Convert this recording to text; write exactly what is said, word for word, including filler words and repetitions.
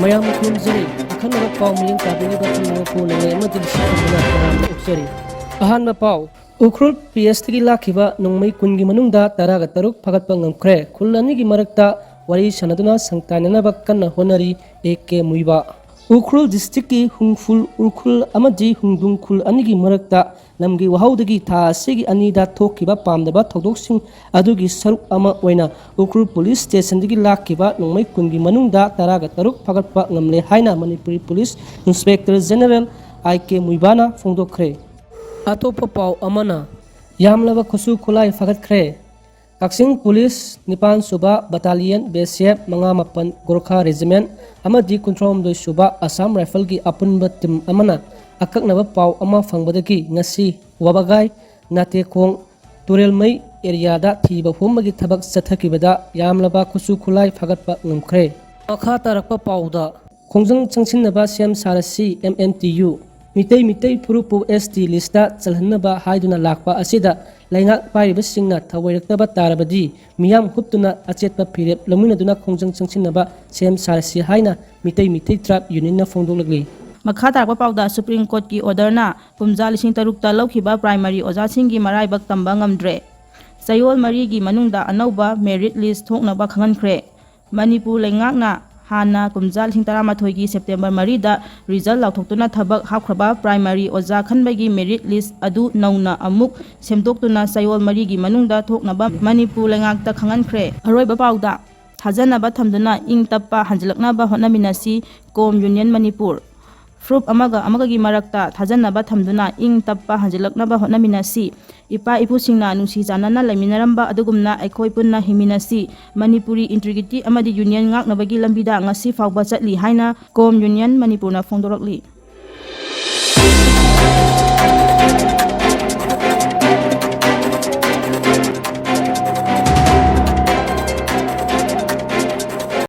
ꯃꯌꯥꯝ ꯈꯨꯔꯨꯝꯖꯔꯤ꯫ ꯑꯈꯟꯅꯕ ꯄꯥꯎ ꯃꯤꯠꯌꯦꯡ ꯇꯥꯕꯤꯔꯤꯕ ꯄꯨꯝꯅꯃꯛꯄꯨ ꯅꯣꯡꯃꯩ ꯑꯃꯗꯤ ꯂꯤꯁꯤꯡ ꯀꯨꯟꯃꯉꯥ ꯇꯔꯥꯝꯅ ꯑꯣꯛꯆꯔꯤ꯫ ꯑꯍꯥꯟꯕ ꯄꯥꯎ, ꯎꯈ꯭ꯔꯨꯜ ꯄꯤ ꯑꯦꯁ ꯇꯤꯒꯤ ꯂꯥꯛꯈꯤꯕ ꯅꯣꯡꯃꯩ ꯀꯨꯟꯒꯤ ꯃꯅꯨꯡꯗ ꯇꯔꯥꯒ ꯇꯔꯨꯛ ꯐꯥꯒꯠꯄ ꯉꯝꯈ꯭ꯔꯦ꯫ ꯈꯨꯜ ꯑꯅꯤꯒꯤ ꯃꯔꯛꯇ ꯋꯥꯔꯤ ꯁꯥꯟꯅꯗꯨꯅ ꯁꯪꯇꯥꯏꯅꯅꯕ ꯀꯟꯅ ꯍꯣꯠꯅꯔꯤ꯫ A K ꯃꯨꯏꯕꯥ꯫ ꯎꯈ꯭ꯔꯨꯜ ꯗꯤꯁꯇ꯭ꯔꯤꯛꯀꯤ ꯍꯨꯡꯐꯨꯜ ꯎꯈ꯭ꯔꯨꯜ ꯑꯃꯗꯤ ꯍꯨꯡꯗꯨꯡ ꯈꯨꯜ ꯑꯅꯤꯒꯤ ꯃꯔꯛꯇ ꯂꯝꯒꯤ ꯋꯥꯍꯧꯗꯒꯤ ꯊꯥ ꯑꯁꯤꯒꯤ ꯑꯅꯤꯗ ꯊꯣꯛꯈꯤꯕ ꯄꯥꯝꯗꯕ ꯊꯧꯗꯣꯛꯁꯤꯡ ꯑꯗꯨꯒꯤ ꯁꯔꯨꯛ ꯑꯃ ꯑꯣꯏꯅ ꯎꯈ꯭ꯔꯨꯜ ꯄꯨꯂꯤꯁ ꯁ꯭ꯇꯦꯁꯟꯗꯒꯤ ꯂꯥꯛꯈꯤꯕ ꯅꯣꯡꯃꯩ ꯀꯨꯟꯒꯤ ꯃꯅꯨꯡꯗ ꯇꯔꯥꯒ ꯇꯔꯨꯛ ꯐꯥꯒꯠꯄ ꯉꯝꯂꯦ ꯍꯥꯏꯅ ꯃꯅꯤꯄꯨꯔꯤ ꯄꯨꯂꯤꯁ ꯏꯟꯁꯄꯦꯛꯇꯔ ꯖꯦꯅꯔꯦꯜ ꯑꯥꯏ ꯀꯦ ꯃꯨꯏꯕꯥꯅ ꯐꯣꯡꯗꯣꯛꯈ꯭ꯔꯦ꯫ ꯑꯇꯣꯞꯄ ꯄꯥꯎ ꯑꯃꯅ, ꯌꯥꯝꯂꯕ ꯈꯨꯠꯁꯨ ꯈꯨꯠꯂꯥꯏ ꯐꯥꯒꯠꯈ꯭ꯔꯦ꯫ ꯀꯛꯆꯤꯡ ꯄꯨꯂꯤꯁ ꯅꯤꯄꯥꯟ ꯁꯨꯕ ꯕꯇꯥꯂꯤꯌꯟ ꯕꯤ ꯑꯦꯁ ꯑꯦꯐ ꯃꯉꯥ ꯃꯥꯄꯟ ꯒꯣꯔꯈꯥ ꯔꯦꯖꯤꯃꯦꯟ ꯑꯃꯗꯤ ꯀꯨꯟꯊ꯭ꯔꯥꯍꯨꯝꯗꯣꯏ ꯁꯨꯕ ꯑꯁꯥꯝ ꯔꯥꯏꯐꯜꯒꯤ ꯑꯄꯨꯟꯕ ꯇꯤꯝ ꯑꯃꯅ ꯑꯀꯛꯅꯕ ꯄꯥꯎ ꯑꯃ ꯐꯪꯕꯗꯒꯤ ꯉꯁꯤ ꯋꯥꯕꯒꯥꯏ, ꯅꯥꯇꯦꯈꯣꯡ, ꯇꯨꯔꯦꯜꯃꯩ ꯑꯦꯔꯤꯌꯥꯗ ꯊꯤꯕ ꯍꯨꯝꯕꯒꯤ ꯊꯕꯛ ꯆꯠꯊꯈꯤꯕꯗ ꯌꯥꯝꯂꯕ ꯈꯨꯠꯁꯨ ꯈꯨꯠꯂꯥꯏ ꯐꯥꯒꯠꯄ ꯉꯝꯈ꯭ꯔꯦ꯫ ꯃꯈꯥ ꯇꯥꯔꯛꯄ ꯄꯥꯎꯗ, ꯈꯣꯡꯖꯪ ꯆꯪꯁꯤꯟꯅꯕ ꯁꯦꯝ ꯁꯥꯔꯁꯤ, M N T U. Meetei Meetei ꯐꯨꯔꯨꯞꯄꯨ ꯑꯦꯁ ꯇꯤ ꯂꯤꯁꯇ ꯆꯜꯍꯟꯅꯕ ꯍꯥꯏꯗꯨꯅ ꯂꯥꯛꯄ ꯑꯁꯤꯗ ꯂꯩꯉꯥꯛ ꯄꯥꯏꯔꯤꯕꯁꯤꯡꯅ ꯊꯧꯑꯣꯏꯔꯛꯇꯕ ꯇꯥꯔꯕꯗꯤ ꯃꯤꯌꯥꯝ ꯍꯨꯞꯇꯨꯅ ꯑꯆꯦꯠꯄ ꯐꯤꯔꯦꯞ ꯂꯧꯃꯤꯟꯅꯗꯨꯅ ꯈꯣꯡꯖꯪ ꯆꯪꯁꯤꯟꯅꯕ ꯁꯦꯝ ꯁꯥꯔꯁꯤ ꯍꯥꯏꯅ ꯃꯤꯇꯩ ꯃꯤꯇꯩ ꯇ꯭ꯔꯥꯏꯕ ꯌꯨꯅꯤꯌꯟꯅ ꯐꯣꯡꯗꯣꯛꯂꯛꯂꯤ꯫ ꯃꯈꯥ ꯇꯥꯔꯛꯄ ꯄꯥꯎꯗ, ꯁꯨꯄ꯭ꯔꯤꯝ ꯀꯣꯔꯠꯀꯤ ꯑꯣꯔꯗꯔꯅ ꯀꯨꯝꯖꯥ ꯂꯤꯁꯤꯡ ꯇꯔꯨꯛꯇ ꯂꯧꯈꯤꯕ ꯄ꯭ꯔꯥꯏꯃꯔꯤ ꯑꯣꯖꯥꯁꯤꯡꯒꯤ ꯃꯔꯥꯏꯕꯛ ꯇꯝꯕ ꯉꯝꯗ꯭ꯔꯦ꯫ ꯆꯌꯣꯜ ꯃꯔꯤꯒꯤ ꯃꯅꯨꯡꯗ ꯑꯅꯧꯕ ꯃꯦꯔꯤꯠ ꯂꯤꯁ ꯊꯣꯛꯅꯕ ꯈꯪꯍꯟꯈ꯭ꯔꯦ꯫ ꯃꯅꯤꯄꯨꯔ ꯂꯩꯉꯥꯛꯅ ꯍꯥꯟꯅ ꯀꯨꯝꯖꯥ ꯂꯤꯁꯤꯡ ꯇꯔꯥꯃꯥꯊꯣꯏꯒꯤ ꯁꯦꯞꯇꯦꯝꯕꯔ ꯃꯔꯤꯗ ꯔꯤꯖꯜ ꯂꯥꯎꯊꯣꯛꯇꯨꯅ ꯊꯕꯛ ꯍꯥꯞꯈ꯭ꯔꯕ ꯄ꯭ꯔꯥꯏꯃꯔꯤ ꯑꯣꯖꯥ ꯈꯟꯕꯒꯤ ꯃꯦꯔꯤꯠ ꯂꯤꯁ ꯑꯗꯨ ꯅꯧꯅ ꯑꯃꯨꯛ ꯁꯦꯝꯗꯣꯛꯇꯨꯅ ꯆꯌꯣꯜ ꯃꯔꯤꯒꯤ ꯃꯅꯨꯡꯗ ꯊꯣꯛꯅꯕ ꯃꯅꯤꯄꯨꯔ ꯂꯩꯉꯥꯛꯇ ꯈꯪꯍꯟꯈ꯭ꯔꯦ꯫ ꯑꯔꯣꯏꯕ ꯄꯥꯎꯗ, ꯊꯥꯖꯅꯕ ꯊꯝꯗꯨꯅ ꯏꯪ ꯇꯞꯄ ꯍꯟꯖꯤꯜꯂꯛꯅꯕ ꯍꯣꯠꯅꯃꯤꯟꯅꯁꯤ, ꯀꯣꯝ ꯌꯨꯅꯤꯌꯟ ꯃꯅꯤꯄꯨꯔ꯫ ꯐꯨꯔꯨꯞ ꯑꯃꯒ ꯑꯃꯒꯒꯤ ꯃꯔꯛꯇ ꯊꯥꯖꯅꯕ ꯊꯝꯗꯨꯅ ꯏꯪ ꯇꯞꯄ ꯍꯟꯖꯤꯜꯂꯛꯅꯕ ꯍꯣꯠꯅꯃꯤꯟꯅꯁꯤ꯫ ꯏꯄꯥ ꯏꯄꯨꯁꯤꯡꯅ ꯅꯨꯡꯁꯤ ꯆꯥꯟꯅꯅ ꯂꯩꯃꯤꯟꯅꯔꯝꯕ ꯑꯗꯨꯒꯨꯝꯅ ꯑꯩꯈꯣꯏ ꯄꯨꯟꯅ ꯍꯤꯡꯃꯤꯟꯅꯁꯤ꯫ ꯃꯅꯤꯄꯨꯔꯤ ꯏꯟꯇꯤꯒ꯭ꯔꯤꯇꯤ ꯑꯃꯗꯤ ꯌꯨꯅꯤꯌꯟ ꯉꯥꯛꯅꯕꯒꯤ ꯂꯝꯕꯤꯗ ꯉꯁꯤ ꯐꯥꯎꯕ ꯆꯠꯂꯤ ꯍꯥꯏꯅ ꯀꯣꯝ ꯌꯨꯅꯤꯌꯟ ꯃꯅꯤꯄꯨꯔꯅ ꯐꯣꯡꯗꯣꯔꯛꯂꯤ꯫